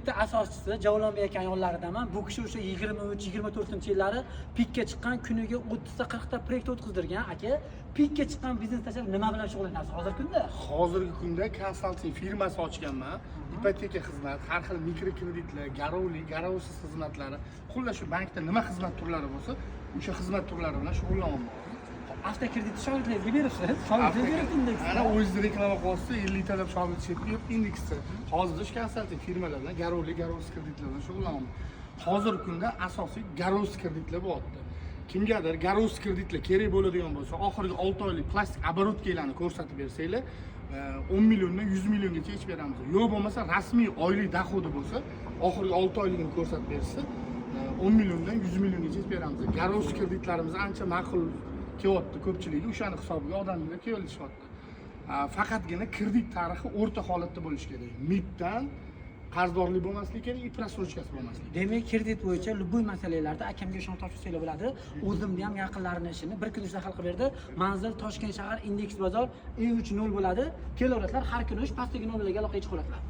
Kreditni asoschisi Javlonbek aka yonlaridaman. Bu kishi o'sha 23-24-yillari pikka chiqqan, kuniga 30 ta, 40 ta proyekt o'tkazdirgan aka. Pikka chiqqan biznes tashlab nima bilan shug'ullanasiz hozirgi kunda? Hozirgi kunda konsalting firmasi ochganman. Ipoteka xizmat, har xil mikrokreditlar, garovli, garovsiz xizmatlari, xullas, shu bankda nima xizmat turlari bo'lsa, o'sha xizmat turlari bilan shug'ullanyapman. Avtokredit shogirdlaringizga beribsiz. Shogirdlaringizga beribdi Indeksda. Ana, o'zingiz reklama qilyapsiz, 50 talab shogird chetda yo'q Indeksda. Hozirda shu konsalting firmalar bilan garovli, garovsiz kreditlar bilan shug'ullanyapman. Hozirgi kunda asosiy garovsiz kreditlar bo'lyapti. Kimgadir garovsiz kreditlar kerak bo'ladigan bo'lsa, oxirgi 6 oylik plastik оборотка larni ko'rsatib bersanglar, 10 milliondan 100 milliongacha yechib beramiz. Yo'q bo'lmasa, rasmiy oylik доходи bo'lsa, oxirgi 6 oyligini ko'rsatib bersa, 10 milliondan 100 milliongacha yechib beramiz. Garovsiz kreditlarimiz ancha ma'qul kelyapti ko'pchiligi, o'shani hisobiga odamlar kelishyapti. Faqatgina kredit tarixi o'rta holatda bo'lishi kerak. MIBdan qarzdorlik bo'lmasligi kerak и просрочка si bo'lmasligi kerak. Demak, kredit bo'yicha любой masalalarda akamga ishonch topshirsanglar bo'ladi. O'zimni ham yaqinlarini ishini bir kun ichida hal qilib berdi. Manzil: Toshkent shahar, Indeks bozor, E30 bo'ladi. Kelaverasizlar, har kuni ish, pastdagi nomerlarga aloqaga chiqaverasizlar.